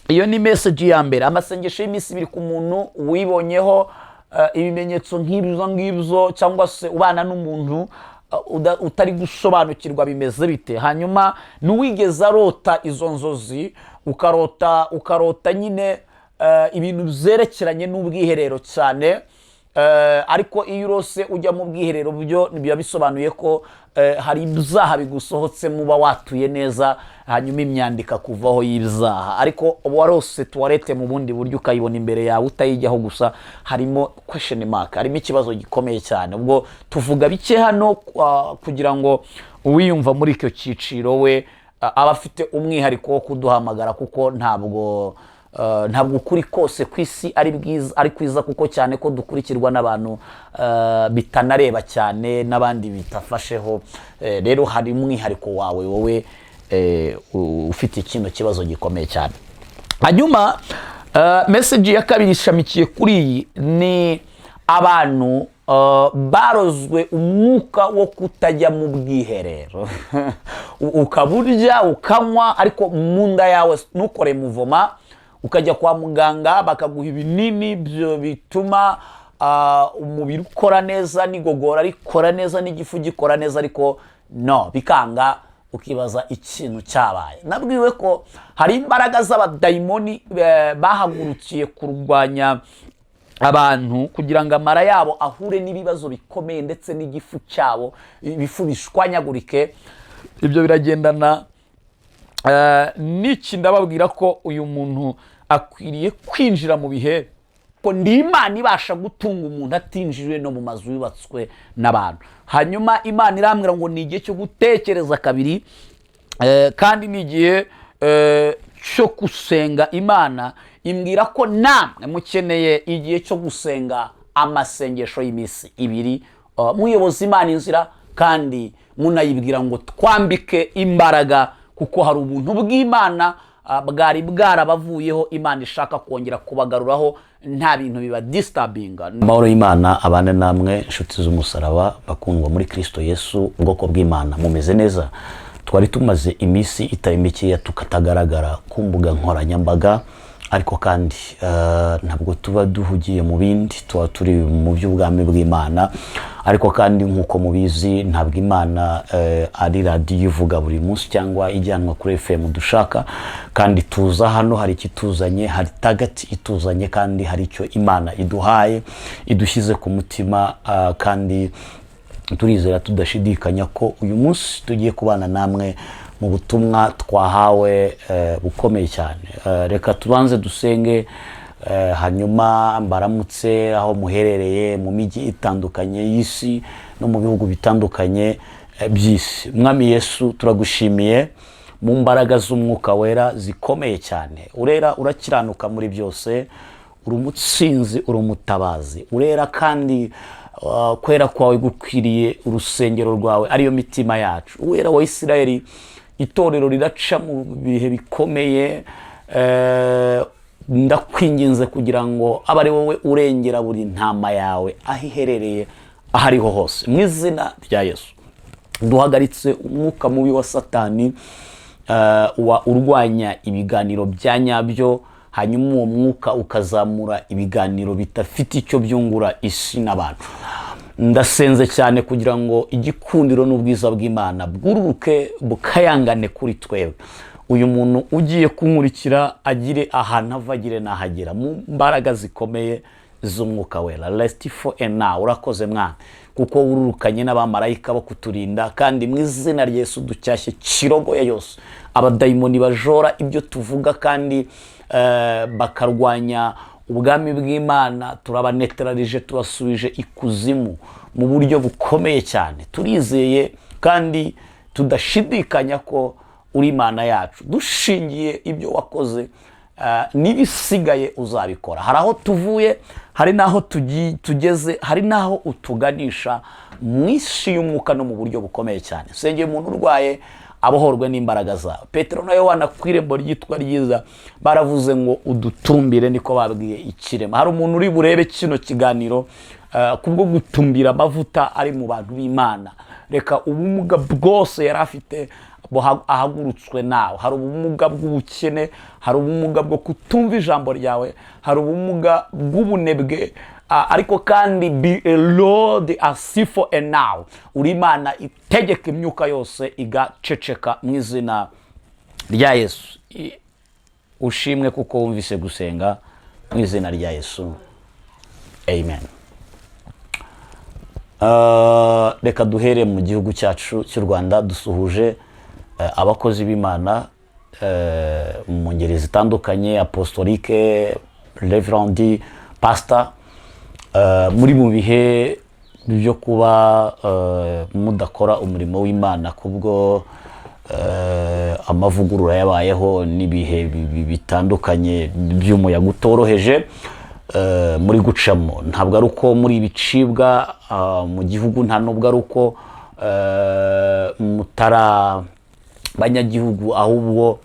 Iyo ni message ya mbere, amasengesho y'iminsi 2 ku muntu wibonyeho ibimenyetso nk'ibyo ngibyo, cyangwa se ubana n'umuntu utari gusobanukirwa bimeze bite. Hanyuma n'uwigeze arota izo nzozi, ukarota nyine ibintu byerekeranye n'ubwiherero cyane. Ariko iyo urose ujya mu bwiherero, byo biba bisobanuye ko hari ibyaha bigusohotse, muba watuye neza, hanyuma imyanda ikakuvaho y'ibyaha. Ariko warose toilette mu bundi buryo, ukayibona imbere yawe utayijyaho gusa, harimo question mark, harimo ikibazo gikomeye cyane. Ubwo tuvuga bike hano kugira ngo uwiyumva muri icyo cyiciro we aba afite umwihariko wo kuduhamagara, kuko ntabwo ukuri kose ku isi ari bwiza, ari kwiza, kuko cyane ko dukurikirwa n'abantu bitanareba cyane n'abandi bitafasheho. Rero hari umwihariko wawe wowe ufite kino kibazo gikomeye cyane. Hanyuma message ya kabiri ishamikiye kuri iyi, ni abantu barozwe umwuka wo kutajya mu bwiherero. Ukaba urya, ukanywa, ariko mu nda yawe ntukore mouvement, ukajya kwa muganga bakaguha ibinini byo bituma umubiri ukora neza, n'igogora rikora neza, n'igifu gikora neza, ariko no bikanga, ukibaza ikintu cyabaye. Nabwiwe ko hari imbaraga z'abadayimoni bahagurukiye kurwanya abantu kugira ngo amara yabo ahure n'ibibazo bikomeye, ndetse n'igifu cyabo, ibifu bishwanyagurike. Ibyo biragendana n'iki? Ndababwira ko uyu muntu akwiriye kwinjira mu bihe, ko ndi Imana ibasha gutunga umuntu atinjiriwe no mu mazu yubatswe n'abantu. Hanyuma Imana irambwira ngo ni igihe cyo gutekereza kabiri, kandi ni igihe cyo gusenga. Imana imbwira ko namwe mukeneye igihe cyo gusenga amasengesho y'iminsi 2, muyoboza Imana inzira, kandi munayibwira ngo twambike imbaraga, kuko hari ubuntu bw'Imana bwari bwarabavuyeho, Imana ishaka kongera kubagaruraho nta bintu biba disturbinga. Amahoro y'Imana abane namwe, inshuti z'umusaraba, bakundwa muri Kirisito Yesu, ubwoko bw'Imana, mumeze neza? Twari tumaze iminsi itari mikeya tukatagaragara ku mbuga nkoranyambaga, ariko kandi ntabwo tuba duhugiye mu bindi, tuba turi mu by'ubwami bw'Imana. Ariko kandi nk'uko mubizi, ntabwo Imana ari radiyo ivuga buri munsi cyangwa ijyanwa kuri FM dushaka. Kandi tuza hano hari ikituzanye, hari target ituzanye, kandi hari icyo Imana iduhaye, idushyize ku mutima, kandi turizera tudashidikanya ko uyu munsi tugiye kubana namwe mu butumwa twahawe bukomeye cyane. Reka tubanze dusenge, hanyuma mbaramutse aho muherereye mu mijyi itandukanye y'isi no mu bihugu bitandukanye by'isi. Mwami Yesu, turagushimiye mu mbaraga z'Umwuka Wera zikomeye cyane. Urera, urakiranuka muri byose, uri umutsinzi, uri umutabazi, urera, kandi kwera kwawe gukwiriye urusengero rwawe, ariyo mitima yacu. Uwera wa Isirayeli, itorero riraca mu bihe bikomeye. Ndakwinginze kugira ngo abe ari wowe urengera buri ntama yawe aho iherereye, aho ariho hose, mu izina rya Yesu. Duhagaritse umwuka mubi wa Satani wa urwanya ibiganiro bya nyabyo, hanyuma uwo mwuka ukazamura ibiganiro bidafite icyo byungura isi n'abantu. Ndasenze cyane kugira ngo igikundiro n'ubwiza bw'Imana bwururuke, bukayangane kuri twebwe. Uyu muntu ugiye kunkurikira agire ahantu ava, agire n'ahagera mu mbaraga zikomeye z'Umwuka Wera. Rest for and now. Urakoze mwana, kuko wururukanye n'abamarayika bo kuturinda, kandi mu izina rya Yesu ducyashye kirogoye yose, abadayimoni bajora ibyo tuvuga kandi bakarwanya ubwami bw'Imana. Turabanetararije, tubasubije ikuzimu mu buryo bukomeye cyane. Turizeye kandi tudashidikanya ko uri Imana yacu, dushingiye ibyo wakoze n'ibisigaye uzabikora. Hari aho tuvuye, hari n'aho tugeze, hari n'aho utuganisha mu isi y'umwuka no mu buryo bukomeye cyane. Sengeye umuntu urwaye abohorwe n'imbaraga zawe. Petero na Yohana ku irembo ryitwa Ryiza baravuze ngo udutumbire, niko babwiye ikirema. Hari umuntu uri burebe kino kiganiro, kubwo gutumbira amavuta ari mu bantu b'Imana, reka ubumuga bwose yari afite ahagurutswe nawe. Hari ubumuga bw'ubukene, hari ubumuga bwo kutumva ijambo ryawe, hari ubumuga bw'ubunebwe, ariko kandi be a Lord as for and now, uri Imana itegeka imyuka yose igaceceka mu izina rya Yesu. Ushimwe kuko wumvise gusenga mu izina rya Yesu, amen. Reka duhere mu gihugu cyacu cy'u Rwanda. Dusuhuje abakozi b'Imana mu ngeri zitandukanye, apostolique, reverend, pastor, muri mu bihe byo kuba mudakora umurimo w'Imana kubwo amavugurura yabayeho n'ibihe bitandukanye by'umuyaga utoroheje muri gucamo. Ntabwo ari uko muri ibicibwa mu gihugu, nta nubwo ari uko mutara banyagihugu, ahubwo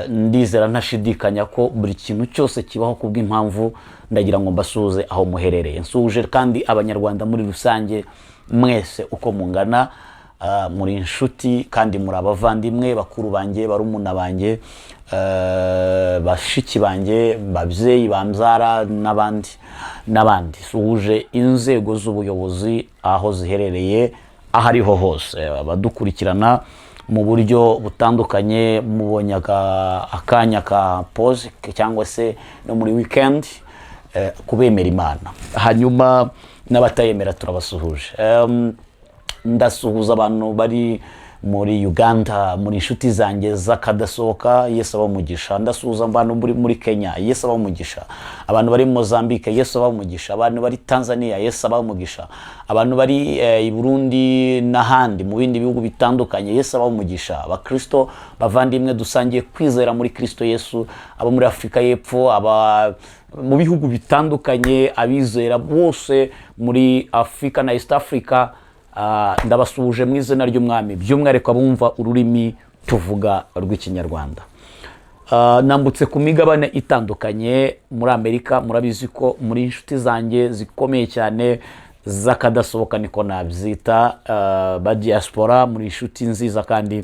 ndizera ntashidikanya ko buri kintu cyose kibaho kubw'impamvu. Ndagira ngo mbasuhuze aho muherereye. Nsuhuje kandi Abanyarwanda muri rusange mwese uko mungana. Muri inshuti kandi muri abavandimwe, bakuru banjye, barumuna banjye, bashiki banjye, babyeyi bambyara n'abandi n'abandi. Suhuje inzego z'ubuyobozi aho ziherereye, aho ariho hose, abadukurikirana mu buryo butandukanye, mubonye akanya ka pause cyangwa se no muri weekend, kubemera Imana, hanyuma n'abatayemera turabasuhuje. Ndasuhuza abantu bari muri Uganda, muri inshuti zanjye z'akadasohoka, Yesu abamugisha. Ndasuhuza abantu muri Kenya, Yesu abamugisha. Abantu bari Mozambique, Yesu abamugisha. Abantu bari Tanzania, Yesu abamugisha. Abantu bari i Burundi n'ahandi mu bindi bihugu bitandukanye, Yesu abamugisha. Abakristo bavandimwe dusangiye kwizera muri Kristo Yesu, abo muri Afurika y'Epfo, aba mu bihugu bitandukanye, abizera bose muri Afurika na East Africa, ndabasuhuje mu izina ry'Umwami, by'umwihariko abumva ururimi tuvuga rw'Ikinyarwanda. Nambutse ku migabane itandukanye. Muri Amerika, murabizi ko muri inshuti zanjye zikomeye cyane z'akadasohoka, niko nabyita, ba diaspora, muri inshuti nziza kandi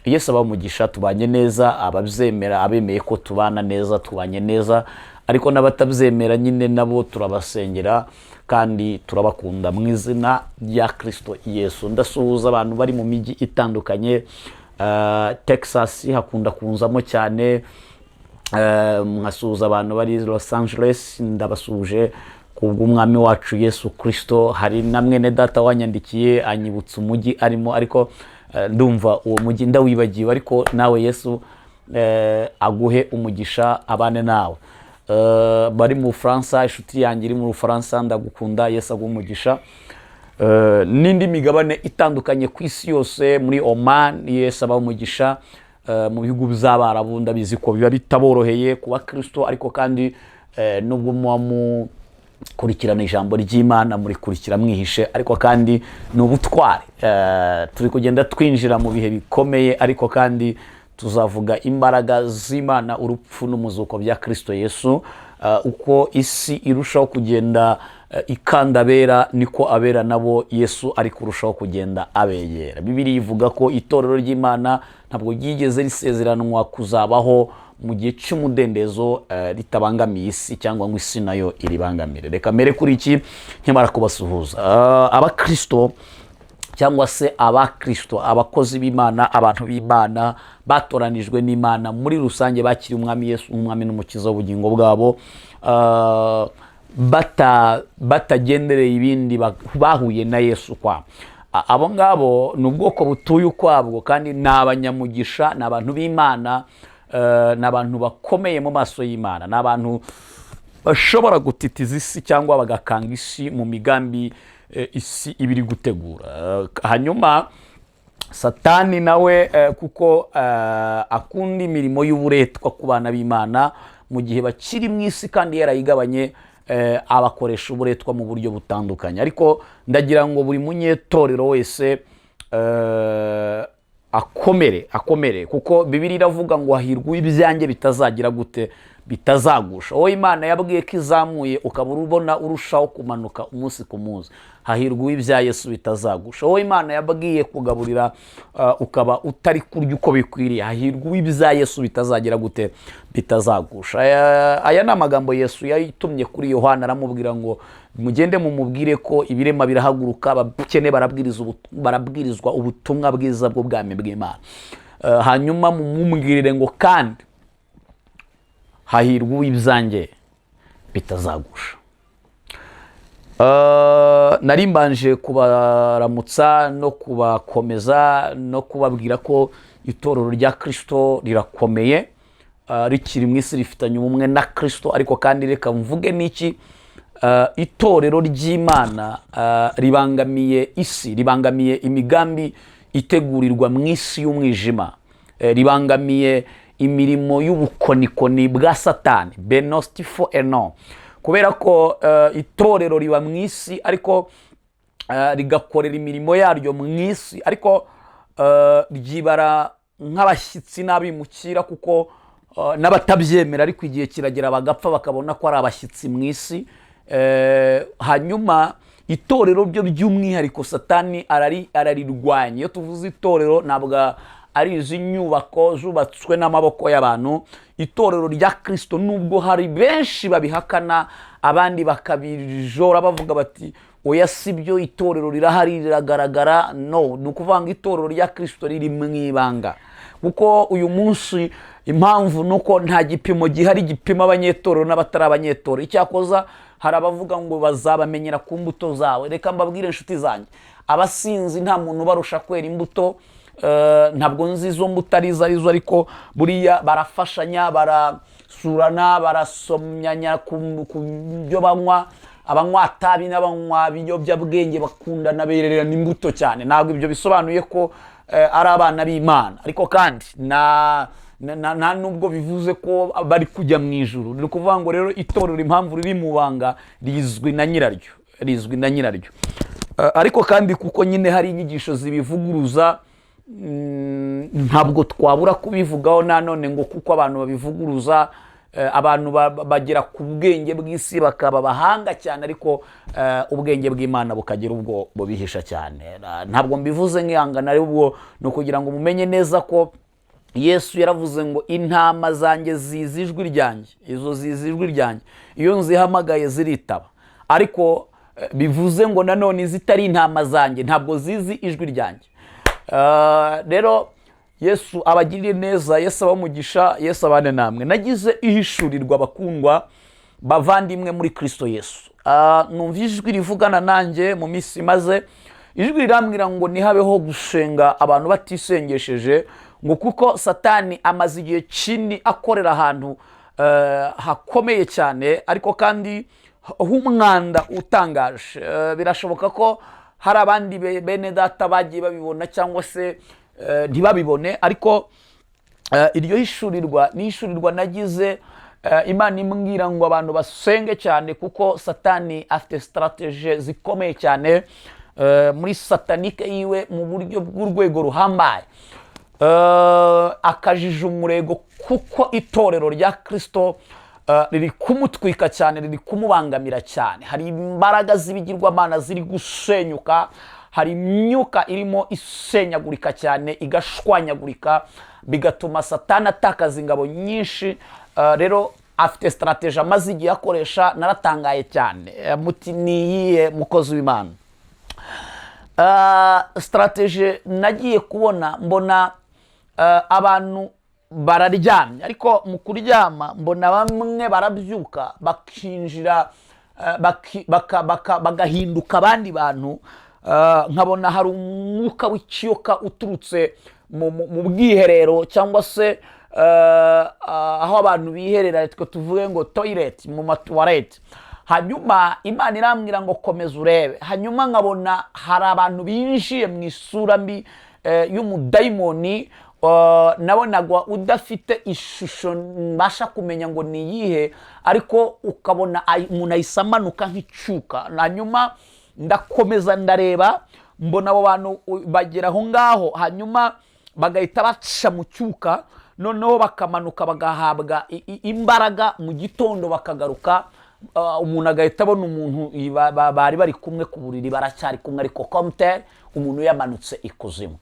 Yesu abamugisha. Tubanye neza, ababyemera, abemeye ko tubana neza, tubanye neza, ariko n'abatabyemera nyine nabo turabasengera kandi turabakunda mu izina rya Kristo Yesu. Ndasuhuza abantu bari mu mijyi itandukanye. Texas hakunda kunzamo cyane. Nkasuhuza abantu bari Los Angeles, ndabasuhuje kubw'Umwami wacu Yesu Kristo. Hari na mwene data wanyandikiye anyibutsa umujyi arimo, ariko ndumva uwo mujyi ndawibagiwe, ariko nawe Yesu aguhe umugisha, abane nawe. Bari mu Bufaransa, inshuti yanjye iri mu Bufaransa, ndagukunda, Yesu aguhe umugisha. N'indi migabane itandukanye ku isi yose, muri Oman, Yesu abaha umugisha. Mu bihugu by'Abarabu, ndabizi ko biba bitaboroheye kuba Kristo, ariko kandi nubwo muba mukurikirana ijambo ry'Imana, murikurikira mwihishe, ariko kandi ni ubutwari. Turi kugenda twinjira mu bihe bikomeye, ariko kandi tuzavuga imbaraga z'Imana, urupfu n'umuzuko bya Kristo Yesu. Uko isi irushaho kugenda ikanda abera, niko abera nabo Yesu ari kurushaho kugenda abegera. Bibiliya ivuga ko itorero ry'Imana ntabwo ryigeze risezeranwa kuzabaho mu gihe cy'umudendezo ritabangamiye isi cyangwa ngo isi nayo iribangamire. Reka mbere kuri iki, nkimara kubasuhuza, abakristo cyangwa se abakristo, abakozi b'Imana, abantu b'Imana batoranijwe n'Imana muri rusange, bakiriye Umwami Yesu nk'Umwami n'Umukiza w'ubugingo bwabo, batagendereye ibindi, bahuye na Yesu kwabo. Abo ngabo ni ubwoko butuye ukwabwo kandi ni abanyamugisha, ni abantu b'Imana, ni abantu bakomeye mu maso y'Imana, ni abantu bashobora gutitiza isi cyangwa bagakanga isi mu migambi isi iba iri gutegura. Hanyuma Satani nawe, kuko akunda imirimo y'uburetwa ku bana b'Imana mu gihe bakiri mu isi kandi yarayigabanye, abakoresha uburetwa mu buryo butandukanye. Ariko ndagira ngo buri munyetorero wese akomere, akomere, kuko Bibiliya iravuga ngo hahirwa ibyanjye bitazagira gute? bitazagusha. Wowe Imana yabwiye ko izamuye, ukaba ubona urushaho kumanuka umunsi ku munsi, hahirwa uw'ibya Yesu bitazagusha. Wowe Imana yabwiye kugaburira, ukaba utari kurya uko bikwiriye, hahirwa uw'ibya Yesu bitazagira gute? Bitazagusha. Aya ni amagambo Yesu yayitumye kuri Yohana, aramubwira ngo mugende mumubwire ko ibirema birahaguruka, abakene barabwirizwa ubutumwa bwiza bw'ubwami bw'Imana. Hanyuma mumubwirire ngo kandi hahirwa uw'ibyanjye bitazagusha. Nari mbanje kubaramutsa no kubakomeza no kubabwira ko itorero rya Kirisito rirakomeye, rikiri mu isi rifitanye ubumwe na Kirisito. Ariko kandi reka mvuge n'iki: itorero ry'Imana ribangamiye isi, ribangamiye imigambi itegurirwa mu isi y'umwijima, ribangamiye imirimo y'ubukonikoni bwa Satani benostifo eno, kubera ko itorero riba mu isi ariko rigakorera imirimo yaryo mu isi, ariko ryibara nk'abashyitsi n'abimukira, kuko n'abatabyemera, ariko igihe kiragera bagapfa bakabona ko ari abashyitsi mu isi. Hanyuma itorero byo by'umwihariko Satani ararirwanya. Iyo tuvuze itorero, ntabwo ari izi nyubako zubatswe n'amaboko y'abantu. Itorero rya Kirisito, nubwo hari benshi babihakana, abandi bakabijora bavuga bati oya, si byo, itorero rirahari, riragaragara. No ni ukuvuga ngo itorero rya Kirisito riri mu ibanga, kuko uyu munsi impamvu ni uko nta gipimo gihari gipima abanyetorero n'abatari abanyetorero. Icyakoza hari abavuga ngo bazabamenyera ku mbuto zawe. Reka mbabwire, inshuti zanjye, abasinzi nta muntu ubarusha kwera imbuto. Ntabwo nzi izo mbuto arizo arizo, ariko buriya barafashanya, barasurana, barasomyanya ku byo banywa. Abanywa tabi n'abanywa ibiyobyabwenge bakundana, bererana imbuto cyane. Ntabwo ibyo bisobanuye ko ari abana b'Imana, ariko kandi nta nubwo bivuze ko bari kujya mu ijuru. Ni ukuvuga ngo rero itorero, impamvu riri mu banga, rizwi na nyiraryo, rizwi na nyiraryo. Ariko kandi kuko nyine hari inyigisho zibivuguruza, ntabwo twabura kubivugaho nanone, ngo kuko abantu babivuguruza, abantu bagera ku bwenge bw'isi bakaba abahanga cyane, ariko ubwenge bw'Imana bukagira ubwo bubihisha cyane. Ntabwo mbivuze nk'ihangana, aribwo ni ukugira ngo mumenye neza ko Yesu yaravuze ngo intama zanjye zizi ijwi ryanjye, izo zizi ijwi ryanjye, iyo nzihamagaye ziritaba. Ariko bivuze ngo nanone izitari intama zanjye ntabwo zizi ijwi ryanjye. Rero Yesu abagirire neza, Yesu abamugisha, Yesu abane namwe. Nagize ihishurirwa, bakundwa bavandimwe muri Kirisito Yesu. Numva ijwi rivugana nanjye mu minsi imaze, ijwi rirambwira ngo ntihabeho gusenga abantu batisengesheje, ngo kuko Satani amaze igihe kinini akorera ahantu hakomeye cyane, ariko kandi h'umwanda utangaje. Birashoboka ko hari abandi bene data bagiye babibona cyangwa se ntibabibone, ariko iryo hishurirwa ni ihishurirwa nagize, Imana imbwira ngo abantu basenge cyane, kuko Satani afite stratégies zikomeye cyane muri satanique yiwe mu buryo bw'urwego ruhambaye. Akajije umurego, kuko itorero rya Kirisito riri kumutwika cyane, riri kumubangamira cyane. Hari imbaraga z'ibigirwamana ziri gusenyuka, hari imyuka irimo isenyagurika cyane, igashwanyagurika, bigatuma Satani atakaza ingabo nyinshi. Rero afite stratégie amaze igihe akoresha. Naratangaye cyane. Muti ni iyihe, mukozi w'Imana? Stratégie nagiye kubona, mbona abantu bararyamye, ariko mu kuryama mbona bamwe barabyuka bakinjira, bagahinduka abandi bantu. Nkabona hari umwuka w'ikiyoka uturutse mu bwiherero cyangwa se aho abantu biherera, twe tuvuge ngo toilet, mu matuwarete. Hanyuma Imana irambwira ngo komeza urebe. Hanyuma nkabona hari abantu binjiye mu isura mbi y'umudayimoni, nabonaga udafite ishusho mbasha kumenya ngo ni iyihe, ariko ukabona umuntu ahise amanuka nk'icyuka. Hanyuma ndakomeza ndareba, mbona abo bantu bagera aho ngaho, hanyuma bagahita baca mu cyuka. Noneho bakamanuka bagahabwa imbaraga, mu gitondo bakagaruka, umuntu agahita abona umuntu bari bari kumwe ku buriri, baracyari kumwe, ariko komutere umuntu yamanutse ikuzimu.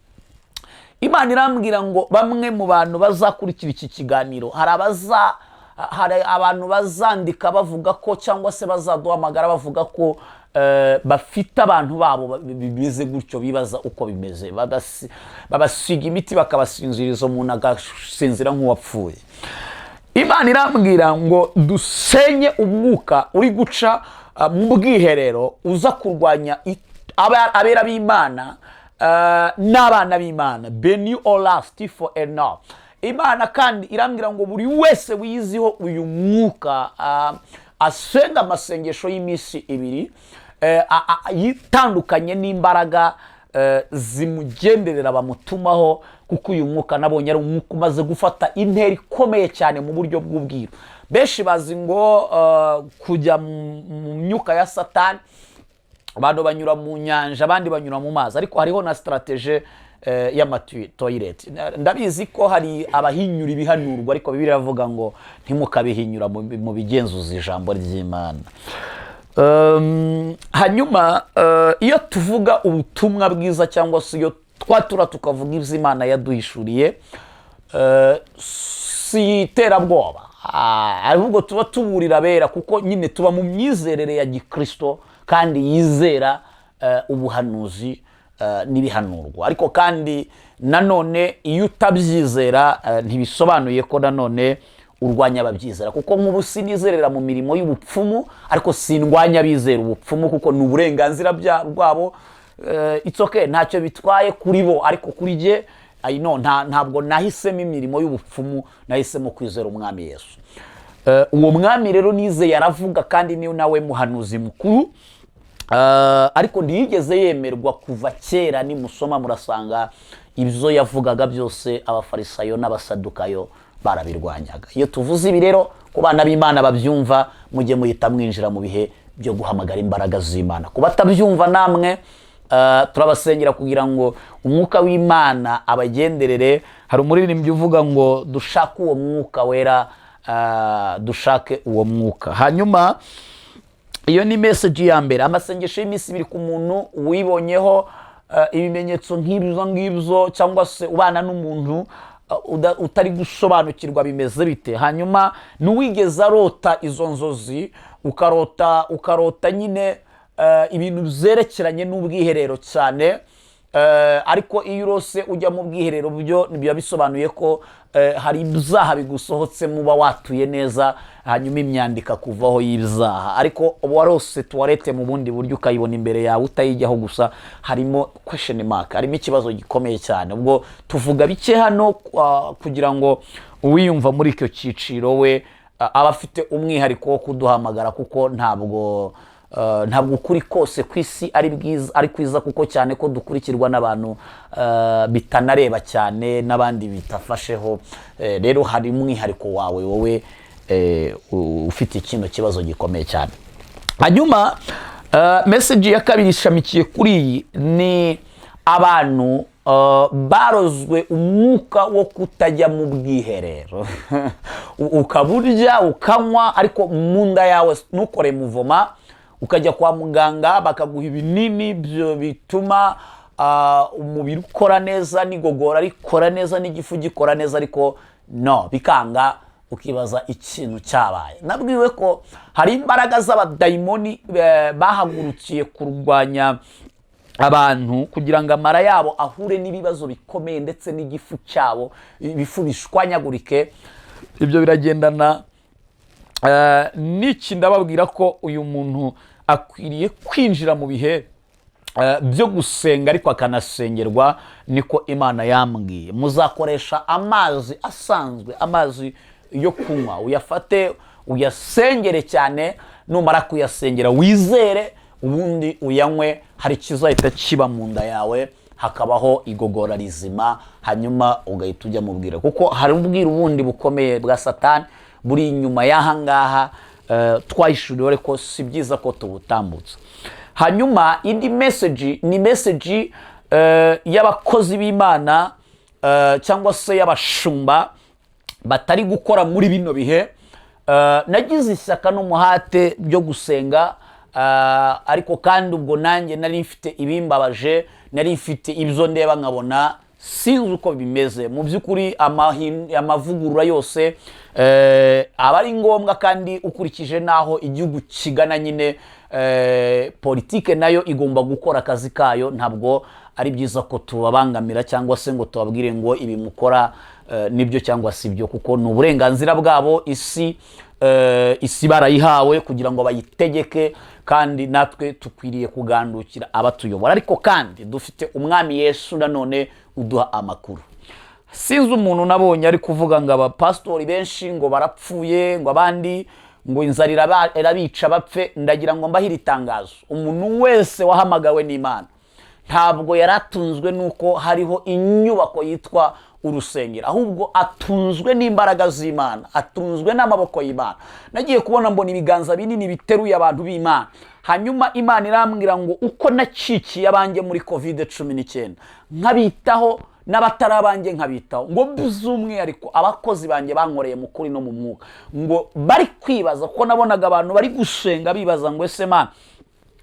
Imana irambwira ngo bamwe mu bantu bazakurikira iki kiganiro, hari abantu bazandika bavuga ko, cyangwa se bazaduhamagara bavuga ko bafite abantu babo bimeze gutyo, bibaza uko bimeze. Babasiga imiti, bakabasinziriza, umuntu agasinzira nk'uwapfuye. Imana irambwira ngo dusenye umwuka uri guca mu bwiherero uza kurwanya abera b'Imana n'abana b'Imana beni olasiti for enough. Imana kandi irambwira ngo buri wese wiyiziho uyu mwuka asenga amasengesho y'iminsi 2, yitandukanye n'imbaraga zimugenderera bamutumaho, kuko uyu mwuka nabonye ari umwuka umaze gufata intera ikomeye cyane mu buryo bw'ubwiru. Benshi bazi ngo kujya mu myuka ya Satani abantu banyura mu nyanja, abandi banyura mu mazi, ariko hariho na stratégie y'amatoilette. Ndabizi ko hari abahinyura ibihanurwa, ariko Bibiliya iravuga ngo ntimukabihinyura mu bigenzuza ijambo ry'Imana. Hanyuma iyo tuvuga ubutumwa bwiza cyangwa se iyo twatura tukavuga ibyo Imana yaduhishuriye, si iterabwoba, ahubwo tuba tuburira abera, kuko nyine tuba mu myizerere ya gikristo kandi yizera ubuhanuzi n'ibihanurwa. Ariko kandi nanone iyo utabyizera, ntibisobanuye ko nanone urwanya ababyizera, kuko nk'ubu sinizerera mu mirimo y'ubupfumu, ariko sindwanya abizera ubupfumu, kuko ni uburenganzira bwabo. It's okay, ntacyo bitwaye kuri bo, ariko kuri jye I know, ntabwo nahisemo imirimo y'ubupfumu, nahisemo kwizera Umwami Yesu. Uwo mwami rero nizeye aravuga, kandi ni nawe muhanuzi mukuru. Ariko ntiyigeze yemerwa kuva kera. Nimusoma murasanga ibyo yavugaga byose Abafarisayo n'Abasadukayo barabirwanyaga. Iyo tuvuze ibi rero, ku bana b'Imana babyumva, mujye muhita mwinjira mu bihe byo guhamagara imbaraga z'Imana. Ku batabyumva namwe, turabasengera kugira ngo umwuka w'Imana abagenderere. Hari umuririmbyi uvuga ngo dushake uwo mwuka wera, dushake uwo mwuka. Hanyuma iyo ni message ya mbere, amasengesho y'iminsi 2 ku muntu wibonyeho ibimenyetso nk'ibyo ngibyo, cyangwa se ubana n'umuntu utari gusobanukirwa bimeze bite. Hanyuma n'uwigeze arota izo nzozi, ukarota nyine ibintu byerekeranye n'ubwiherero cyane. Ariko iyo urose ujya mu bwiherero, byo biba bisobanuye ko hari ibyaha bigusohotsemo, uba watuye neza, hanyuma imyanda ikakuvaho y'ibyaha. Ariko warose toilette mu bundi buryo, ukayibona imbere yawe utayijyaho gusa, harimo question mark, harimo ikibazo gikomeye cyane. Ubwo tuvuga bike hano kugira ngo uwiyumva muri icyo cyiciro we aba afite umwihariko wo kuduhamagara, kuko ntabwo ukuri kose ku isi ari bwiza, ari kwiza, kuko cyane ko dukurikirwa n'abantu bitanareba cyane n'abandi bitafasheho. Rero hari umwihariko wawe wowe ufite kino kibazo gikomeye cyane. Hanyuma message ya kabiri ishamikiye kuri iyi, ni abantu barozwe umwuka wo kutajya mu bwiherero. Ukaba urya, ukanywa, ariko mu nda yawe ntukore mouvement, ukajya kwa muganga bakaguha ibinini byo bituma umubiri ukora neza, n'igogora rikora neza, n'igifu gikora neza, ariko no bikanga, ukibaza ikintu cyabaye. Nabwiwe ko hari imbaraga z'abadayimoni bahagurukiye kurwanya abantu kugira ngo amara yabo ahure n'ibibazo bikomeye, ndetse n'igifu cyabo, ibifu bishwanyagurike. Ibyo biragendana n'iki. Ndababwira ko uyu muntu akwiriye kwinjira mu bihe byo gusenga, ariko akanasengerwa. Niko Imana yambwiye. Muzakoresha amazi asanzwe, amazi yo kunywa, uyafate uyasengere cyane. Numara kuyasengera wizere, ubundi uyanywe, hari ikizahita kiba mu nda yawe, hakabaho igogora rizima, hanyuma ugahita ujya mu bwiru, kuko hari ubwiru bundi bukomeye bwa Satani buri inyuma y'aha ngaha twahishuriwe, ariko si byiza ko tubutambutsa. Hanyuma indi message ni message y'abakozi b'Imana cyangwa se y'abashumba. Batari gukora muri bino bihe. Nagize ishyaka n'umuhate byo gusenga, ariko kandi ubwo nanjye nari mfite ibimbabaje, nari mfite ibyo ndeba nkabona sinzi uko bimeze. Mu by'ukuri amavugurura yose aba ari ngombwa, kandi ukurikije n'aho igihugu kigana nyine, politike nayo igomba gukora akazi kayo. Ntabwo ari byiza ko tubabangamira cyangwa se ngo tubabwire ngo ibi mukora nibyo cyangwa si byo, kuko ni uburenganzira bwabo. Isi barayihawe kugira ngo bayitegeke, kandi natwe tukwiriye kugandukira abatuyobora. Ariko kandi dufite Umwami Yesu nanone uduha amakuru. Sinzi umuntu nabonye ari kuvuga ngo abapasitori benshi ngo barapfuye, ngo abandi ngo inzara irabica bapfe. Ndagira ngo mbahire itangazo: umuntu wese wahamagawe n'Imana ntabwo yari atunzwe n'uko hariho inyubako yitwa urusengero, ahubwo atunzwe n'imbaraga z'Imana, atunzwe n'amaboko y'Imana. Nagiye kubona mbona ibiganza binini biteruye abantu b'Imana. Hanyuma Imana irambwira ngo uko nacikiye abanjye muri COVID-19 nkabitaho, n'abatari abanjye nkabitaho, ngo by'umwihariko abakozi banjye bankoreye mu kuri no mu mwuka, ngo bari kwibaza, kuko nabonaga abantu bari gusenga bibaza ngo: "Ese Mana,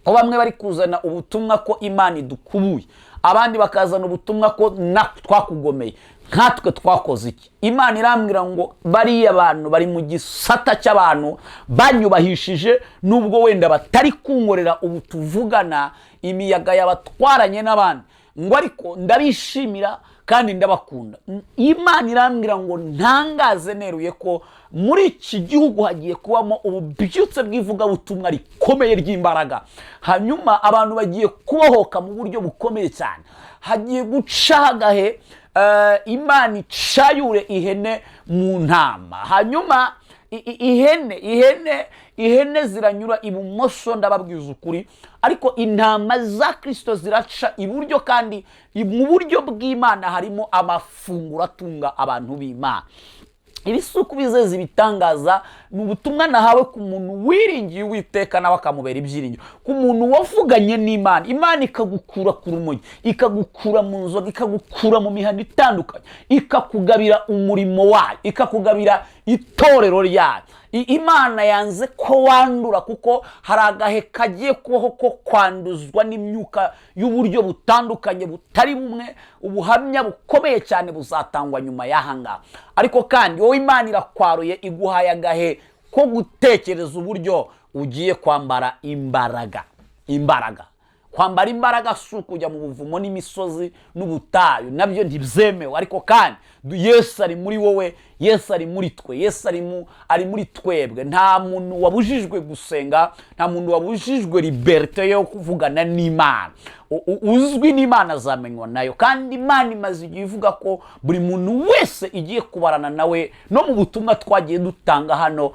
ko bamwe bari kuzana ubutumwa ko Imana idukubuye, abandi bakazana ubutumwa ko twakugomeye, nkatwe twakoze iki?" Imana irambwira ngo bariya bantu bari mu gisata cy'abantu banyubahishije, nubwo wenda batari kunkorera ubu tuvugana, imiyaga yabatwaranye n'abandi, ngo ariko ndabishimira kandi ndabakunda. Imana irambwira ngo ntangaze neruye ko muri iki gihugu hagiye kubamo ububyutse bw'ivugabutumwa rikomeye ry'imbaraga. Hanyuma abantu bagiye kubohoka mu buryo bukomeye cyane. Hagiye gucaho agahe, Imana icayure ihene mu ntama. Hanyuma ihene ziranyura ibumoso, ndababwiza ukuri, ariko intama za Kirisito ziraca iburyo. Kandi mu buryo bw'Imana harimo amafunguro atunga abantu b'Imana. Ibi si ukubizeza ibitangaza, ni ubutumwa nahawe ku muntu wiringiye Uwiteka, nawe akamubera ibyiringiro, ku muntu wavuganye n'Imana, Imana ikagukura ku rumogi, ikagukura mu nzoga, ikagukura mu mihanda itandukanye, ikakugabira umurimo wayo, ikakugabira itorero ryayo. Imana yanze ko wandura, kuko hari agahe kagiye kubaho ko kwanduzwa n'imyuka y'uburyo butandukanye butari bumwe. Ubuhamya bukomeye cyane buzatangwa nyuma y'aha ngaha. Ariko kandi wowe Imana irakwaruye, iguhaye agahe ko gutekereza uburyo ugiye kwambara imbaraga. Imbaraga, kwambara imbaraga si ukujya mu buvumo n'imisozi n'ubutayu, nabyo ntibyemewe. Ariko kandi Yesu ari muri wowe, Yesu ari muri twe, Yesu ari muri twebwe. Nta muntu wabujijwe gusenga, nta muntu wabujijwe liberté yo kuvugana n'Imana. Uzwi n'Imana azamenywa nayo. Kandi Imana imaze igihe ivuga ko buri muntu wese igiye kubarana nawe. No mu butumwa twagiye dutanga hano,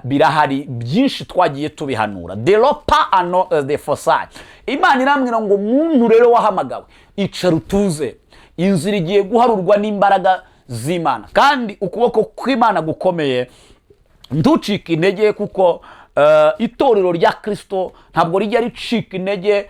birahari byinshi twagiye tubihanura deropa ano de fosayi. Imana irambwira ngo: "Muntu rero wahamagawe, icara utuze, inzira igiye guharurwa n'imbaraga z'Imana kandi ukuboko kw'Imana gukomeye. Ntucike intege, kuko itorero rya Kirisito ntabwo rijya ricika intege,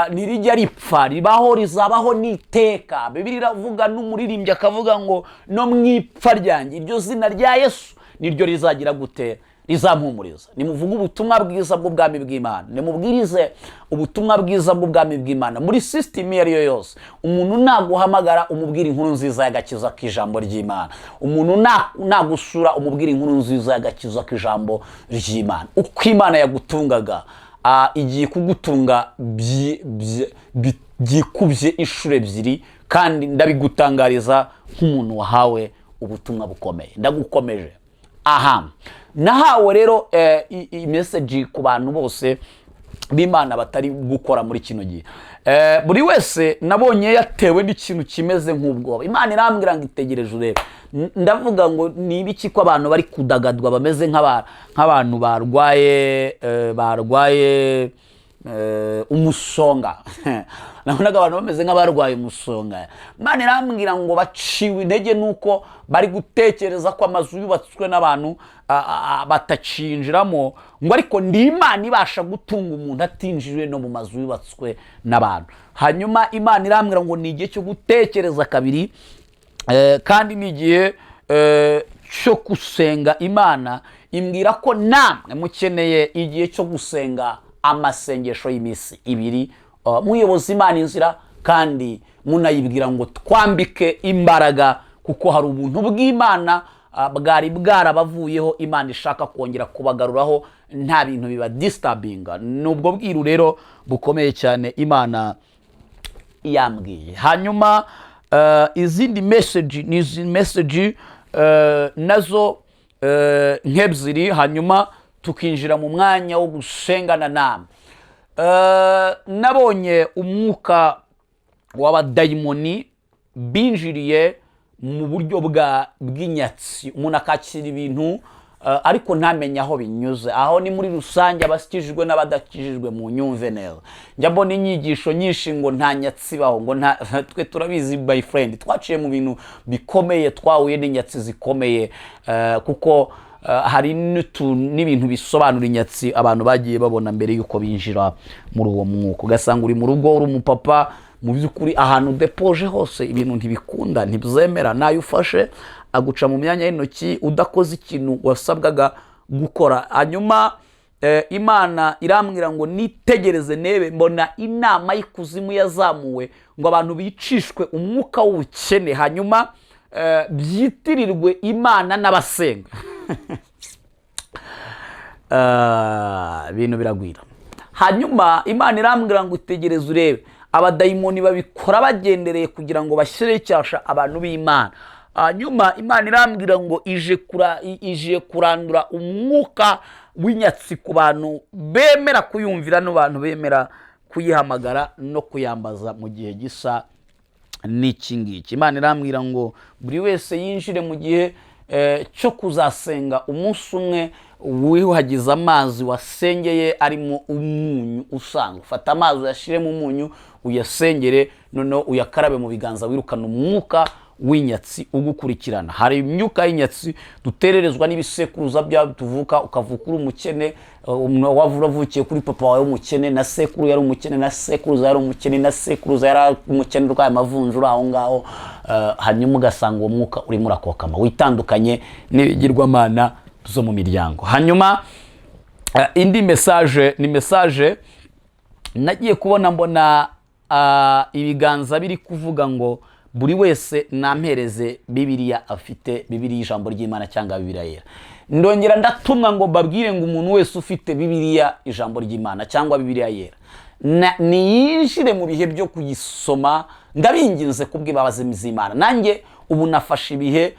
ntirijya ripfa, ribaho, rizabaho n'iteka." Bibiliya iravuga, n'umuririmbyi akavuga ngo: "No mu ipfa ryanjye iryo zina rya Yesu niryo rizagira gute? Rizampumuriza." Nimuvuge ubutumwa bwiza bw'ubwami bw'Imana, nimubwirize ubutumwa bwiza bw'ubwami bw'Imana muri sisitemu iyo ari yo yose. Umuntu naguhamagara, umubwira inkuru nziza y'agakiza k'ijambo ry'Imana. Umuntu nagusura, umubwira inkuru nziza y'agakiza k'ijambo ry'Imana. Uko Imana yagutungaga, igiye kugutunga byikubye inshuro ebyiri. Kandi ndabigutangariza nk'umuntu wahawe ubutumwa bukomeye, ndagukomeje. Aha nahawe rero message ku bantu bose b'Imana batari gukora muri kino gihe. Buri wese nabonye yatewe n'ikintu kimeze nk'ubwoba. Imana irambwira ngo itegereje urebe. Ndavuga ngo ni ibiki ko abantu bari kudagadwa, bameze nk'abantu barwaye umusonga? Nabonaga abantu bameze nk'abarwaye umusonga. Imana irambwira ngo baciwe intege nuko bari gutekereza ko amazu yubatswe n'abantu batacinjiramo, ngo ariko ndi Imana ibasha gutunga umuntu atinjiriwe no mu mazu yubatswe n'abantu. Hanyuma Imana irambwira ngo ni igihe cyo gutekereza kabiri. Kandi ni igihe cyo gusenga. Imana imbwira ko namwe mukeneye igihe cyo gusenga amasengesho y'iminsi 2, muyoboza Imana inzira, kandi munayibwira ngo twambike imbaraga, kuko hari ubuntu bw'Imana bwari bwarabavuyeho, Imana ishaka kongera kubagaruraho, nta bintu biba disturbinga. Ni ubwo bwiru rero bukomeye cyane Imana yambwiye. Hanyuma izindi message ni izi message nazo nk'ebyiri, hanyuma tukinjira mu mwanya wo gusengana namwe. Nabonye umwuka w'abadayimoni binjiriye mu buryo bw'inyatsi, umuntu akakira ibintu ariko ntamenye aho binyuze. Aho ni muri rusange, abakijijwe n'abadakijijwe mu nyumve neza. Njya mbona inyigisho nyinshi ngo nta nyatsi ibaho, ngo nta. Twe turabizi, my friend, twaciye mu bintu bikomeye, twahuye n'inyatsi zikomeye, kuko hari n'ibintu bisobanura inyatsi abantu bagiye babona mbere y'uko binjira muri uwo mwuka. Ugasanga uri mu rugo, uri umupapa, mu by'ukuri ahantu udepoje hose ibintu ntibikunda, ntibyemera, nayo ufashe aguca mu myanya y'intoki udakoze ikintu wasabwaga gukora. Hanyuma Imana irambwira ngo nitegereze nebe, mbona inama y'ikuzimu yazamuwe ngo abantu bicishwe umwuka w'ubukene, hanyuma byitirirwe Imana n'abasenga. Ibintu biragwira. Hanyuma Imana irambwira ngo itegereze urebe, abadayimoni babikora bagendereye kugira ngo bashyireho icyasha abantu b'Imana. Hanyuma Imana irambwira ngo ije kurandura umwuka w'inyatsi ku bantu bemera kuyumvira n'abantu bemera kuyihamagara no kuyambaza mu gihe gisa n'iki ngiki. Imana irambwira ngo buri wese yinjire mu gihe cyo kuzasenga umunsi umwe, wiyuhagiza amazi wasengeye arimo umunyu usanzwe. Ufata amazi, uyashyiremo umunyu, uyasengere, noneho uyakarabe mu biganza, wirukana umwuka w'inyatsi ugukurikirana. Hari imyuka y'inyatsi dutererezwa n'ibisekuruza byawe tuvuka, ukavuka uri umukene, waba uravukiye kuri papa wawe w'umukene, na sekuru yari umukene, na sekuruza yari umukene, na sekuruza yari umukene, urwaye amavunja uri aho ngaho, hanyuma ugasanga uwo mwuka urimo urakokama. Witandukanye n'ibigirwamana zo mu miryango. Hanyuma indi message ni message nagiye kubona, mbona ibiganza biri kuvuga ngo buri wese nampereze Bibiliya afite, Bibiliya ijambo ry'Imana cyangwa Bibiliya yera. Ndongera ndatumwa ngo mbabwire ngo umuntu wese ufite Bibiliya ijambo ry'Imana cyangwa Bibiliya yera niyinjire mu bihe byo kuyisoma. Ndabinginze kubw'imbabazi z'Imana. Nanjye ubu nafashe ibihe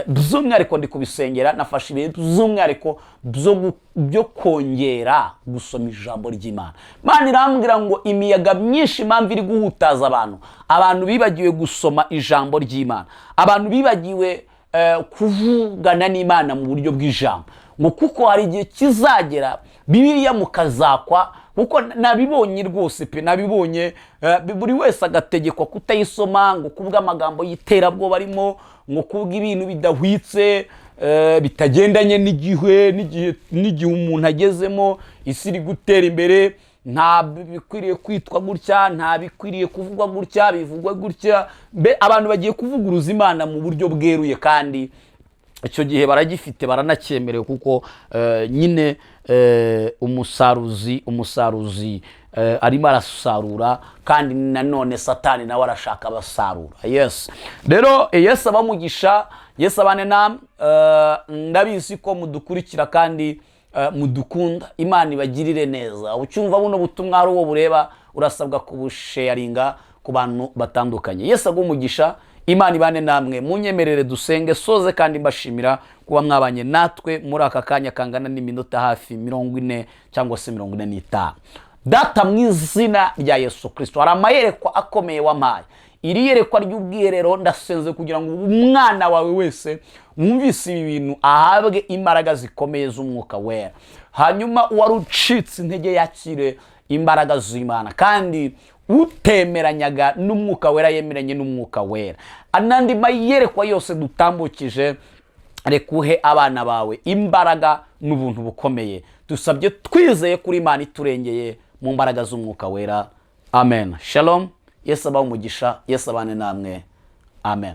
by'umwihariko, ndi kubisengera, nafashe ibihe by'umwihariko byo kongera gusoma ijambo ry'Imana. Imana irambwira ngo imiyaga myinshi, impamvu iri guhutaza abantu, abantu bibagiwe gusoma ijambo ry'Imana, abantu bibagiwe kuvugana n'Imana mu buryo bw'ijambo, ngo kuko hari igihe kizagera Bibiliya mukazakwa, kuko nabibonye rwose pe, nabibonye, buri wese agategekwa kutayisoma, ngo kubw'amagambo y'iterabwoba arimo, ngo kubw'ibintu bidahwitse, bitagendanye n'igihe umuntu agezemo. Isi iri gutera imbere, nta bikwiriye kwitwa gutya, nta bikwiriye kuvugwa gutya, bivugwa gutya. Mbe abantu bagiye kuvuguruza Imana mu buryo bweruye, kandi icyo gihe baragifite, baranacyemerewe, kuko nyine umusaruzi arimo arasarura, kandi nanone Satani nawe arashaka abasarura. Yes, rero Yesu abamugisha, Yesu abane namwe. Ndabizi ko mudukurikira kandi mudukunda. Imana ibagirire neza. Ucyumva buno butumwa hari uwo bureba, urasabwa kubusharinga ku bantu batandukanye. Yesu aguhe umugisha, Imana ibane namwe. Munyemerere dusenge, soze kandi mbashimira kuba mwabanye natwe muri aka kanya kangana n'iminota hafi 40 cyangwa se 45. Data, mu izina rya Yesu Kirisito, hari amayerekwa akomeye wampaye. Iri yerekwa ry'ubwiherero, ndasenze kugira ngo umwana wawe wese wumvise ibi bintu ahabwe imbaraga zikomeye z'Umwuka Wera, hanyuma uwari ucitse intege yakire imbaraga z'Imana, kandi utemeranyaga n'Umwuka Wera yemeranye n'Umwuka Wera. N'andi mayerekwa yose dutambukije, reka uhe abana bawe imbaraga n'ubuntu bukomeye. Dusabye twizeye kuri Imana iturengeye mu mbaraga z'Umwuka Wera. Amen. Shalom. Yesu abahe umugisha, Yesu abane namwe. Amen.